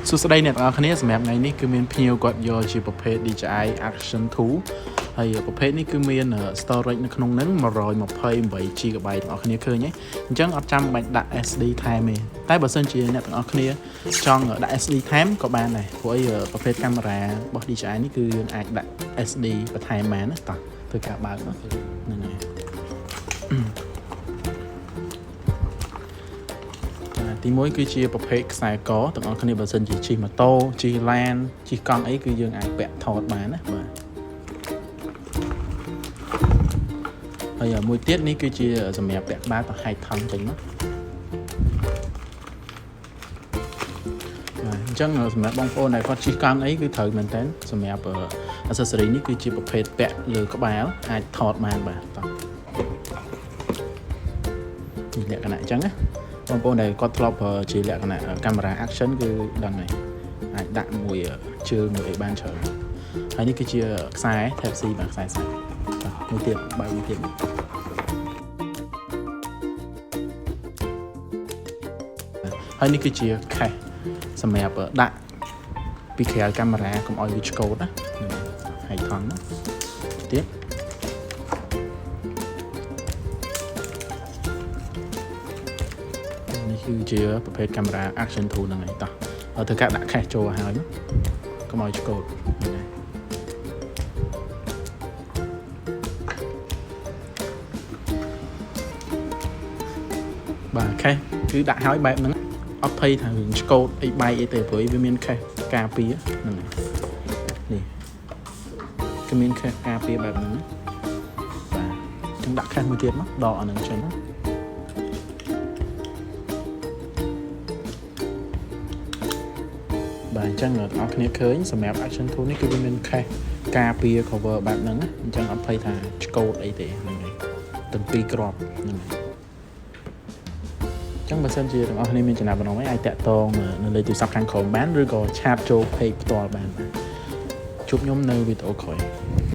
សួស្តីអ្នកទាំងអស់គ្នាសម្រាប់ថ្ងៃនេះគឺមានភ្ញៀវគាត់យកជាប្រភេទ DJI Action 2ហើយប្រភេទនេះគឺមាន storage នៅក្នុងហ្នឹង 128 GB ទាំងអស់គ្នាឃើញទេអញ្ចឹងអត់ចាំបាច់ដាក់ SD ថែមទេតែបើសិនជាអ្នកទាំងអស់គ្នាចង់ដាក់ SD ថែមក៏បានដែរព្រោះអីប្រភេទកាមេរ៉ារបស់ DJI នេះគឺយើងអាចដាក់ SD បន្ថែមបានណាតោះធ្វើការបើកមកហ្នឹងហើយ ទីមួយគឺជាប្រភេទខ្សែកទាំងអស់គ្នាបើសិនជាជិះម៉ូតូជិះឡានជិះកង់អីគឺយើងអាចពាក់ថតបានណាបាទហើយមួយទៀតនេះគឺជាសម្រាប់ពាក់ក្បាលទៅហែកថង់ចេញមកបាទអញ្ចឹងសម្រាប់បងប្អូនដែលគាត់ជិះកង់អីគឺត្រូវមែនតើសម្រាប់ accessory នេះគឺជាប្រភេទពាក់លើក្បាលអាចថតបានបាទតោះនេះលក្ខណៈអញ្ចឹងណា បងប្អូនដែលគាត់ធ្លាប់ប្រើជាលក្ខណៈកាមេរ៉ា action គឺដឹងហើយអាចដាក់មួយជើងមួយអីបានច្រើនហើយនេះគឺជាខ្សែ Type C បាទខ្សែសាច់បាទមួយទៀតបើកមួយទៀតហើយនេះគឺជា case សម្រាប់ដាក់ពីក្រៅកាមេរ៉ាកុំឲ្យវាឆ្កូតណាហើយថង់ទៀតនេះគឺជាប្រភេទកាមេរ៉ា Action 2ហ្នឹងហើយតោះធ្វើការដាក់ case ចូលឲ្យកុំឲ្យឆ្កូតហ្នឹងហើយបាទ case គឺដាក់ឲ្យបែបហ្នឹងអត់ភ័យថារឿងឆ្កូតអីបែកអីទេព្រោះវាមាន case ការពារហ្នឹងហើយនេះគឺមាន case ការពារបែបហ្នឹងណាបាទអញ្ចឹងដាក់ case មួយទៀតមកដកអាហ្នឹងចេញមកបាទអញ្ចឹងអ្នកទាំងអស់គ្នាឃើញសម្រាប់ Action 2នេះគឺវាមាន case ការពារ cover បែបហ្នឹងណាអញ្ចឹងអត់ភ័យថាឆ្កូតអីទេហ្នឹងហើយទាំងពីរគ្រាប់ហ្នឹងហើយអញ្ចឹងបើសិនជាទាំងអស់គ្នាមានចំណាប់អារម្មណ៍អីអាចតាក់ទងនៅលេខទូរស័ព្ទខាងក្រោមបានឬក៏chat ចូល page ផ្ទាល់បានបាទជួបខ្ញុំនៅវីដេអូក្រោយ។